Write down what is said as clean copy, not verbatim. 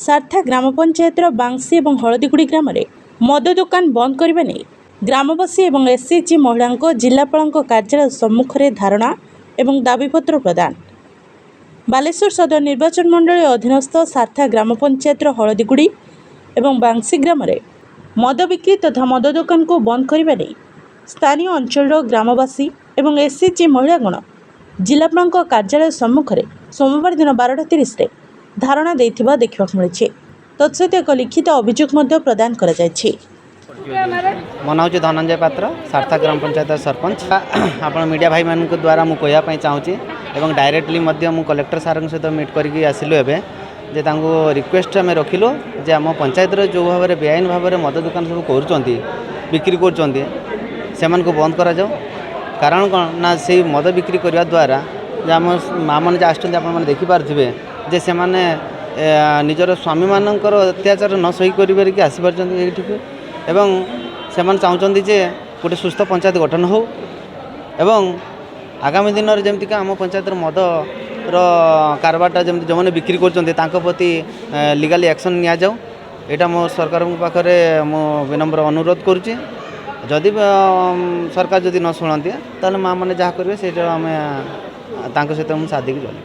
ସାର୍ଥା ଗ୍ରାମ ପଞ୍ଚାୟତର ବାଂଶୀ ଏବଂ ହଳଦୀଗୁଡ଼ି ଗ୍ରାମରେ ମଦ ଦୋକାନ ବନ୍ଦ କରିବା ନେଇ ଗ୍ରାମବାସୀ ଏବଂ ଏସ୍ଏଚ୍ଜି ମହିଳାଙ୍କ ଜିଲ୍ଲାପାଳଙ୍କ କାର୍ଯ୍ୟାଳୟ ସମ୍ମୁଖରେ ଧାରଣା ଏବଂ ଦାବିପତ୍ର ପ୍ରଦାନ। ବାଲେଶ୍ୱର ସଦର ନିର୍ବାଚନ ମଣ୍ଡଳୀ ଅଧୀନସ୍ଥ ସାର୍ଥା ଗ୍ରାମ ପଞ୍ଚାୟତର ହଳଦୀଗୁଡ଼ି ଏବଂ ବାଂଶୀ ଗ୍ରାମରେ ମଦ ବିକ୍ରି ତଥା ମଦ ଦୋକାନକୁ ବନ୍ଦ କରିବା ନେଇ ସ୍ଥାନୀୟ ଅଞ୍ଚଳର ଗ୍ରାମବାସୀ ଏବଂ ଏସ୍ଏଚ୍ଜି ମହିଳାଗଣ ଜିଲ୍ଲାପାଳଙ୍କ କାର୍ଯ୍ୟାଳୟ ସମ୍ମୁଖରେ ସୋମବାର ଦିନ 12ଟା 30ରେ ଧାରଣା ଦେଇଥିବା ଦେଖିବାକୁ ମିଳିଛି। ତତ୍ସହିତ ଏକ ଲିଖିତ ଅଭିଯୋଗ ମଧ୍ୟ ପ୍ରଦାନ କରାଯାଇଛି। ମୋ ନାଁ ହେଉଛି ଧନଞ୍ଜୟ ପାତ୍ର, ସାର୍ଥା ଗ୍ରାମ ପଞ୍ଚାୟତର ସରପଞ୍ଚ। ଆପଣ ମିଡ଼ିଆ ଭାଇମାନଙ୍କ ଦ୍ୱାରା ମୁଁ କହିବା ପାଇଁ ଚାହୁଁଛି ଏବଂ ଡାଇରେକ୍ଟଲି ମଧ୍ୟ ମୁଁ କଲେକ୍ଟର ସାର୍ଙ୍କ ସହିତ ମିଟ୍ କରିକି ଆସିଲୁ ଏବେ ଯେ ତାଙ୍କୁ ରିକ୍ୱେଷ୍ଟ ଆମେ ରଖିଲୁ ଯେ ଆମ ପଞ୍ଚାୟତରେ ଯେଉଁ ଭାବରେ ବେଆଇନ ଭାବରେ ମଦ ଦୋକାନ ସବୁ କରୁଛନ୍ତି, ବିକ୍ରି କରୁଛନ୍ତି, ସେମାନଙ୍କୁ ବନ୍ଦ କରାଯାଉ। କାରଣ କ'ଣ ନା ସେଇ ମଦ ବିକ୍ରି କରିବା ଦ୍ୱାରା ଯେ ଆମ ମାଆମାନେ ଯେ ଆସୁଛନ୍ତି, ଆପଣମାନେ ଦେଖିପାରୁଥିବେ ଯେ ସେମାନେ ନିଜର ସ୍ୱାମୀମାନଙ୍କର ଅତ୍ୟାଚାର ନ ସହି କରିପାରିକି ଆସିପାରୁଛନ୍ତି ଏଇଠିକୁ ଏବଂ ସେମାନେ ଚାହୁଁଛନ୍ତି ଯେ ଗୋଟେ ସୁସ୍ଥ ପଞ୍ଚାୟତ ଗଠନ ହେଉ ଏବଂ ଆଗାମୀ ଦିନରେ ଯେମିତିକା ଆମ ପଞ୍ଚାୟତର ମଦର କାରବାରଟା ଯେମିତି ଯେଉଁମାନେ ବିକ୍ରି କରୁଛନ୍ତି, ତାଙ୍କ ପ୍ରତି ଲିଗାଲି ଆକ୍ସନ୍ ନିଆଯାଉ। ଏଇଟା ମୋ ସରକାରଙ୍କ ପାଖରେ ମୁଁ ବିନମ୍ର ଅନୁରୋଧ କରୁଛି। ଯଦି ସରକାର ଯଦି ନ ଶୁଣନ୍ତି, ତାହେଲେ ମାଆମାନେ ଯାହା କରିବେ, ସେଇଟା ଆମେ ତାଙ୍କ ସହିତ ମୁଁ ସାଥ ଦେଇକି ଚଳିବି।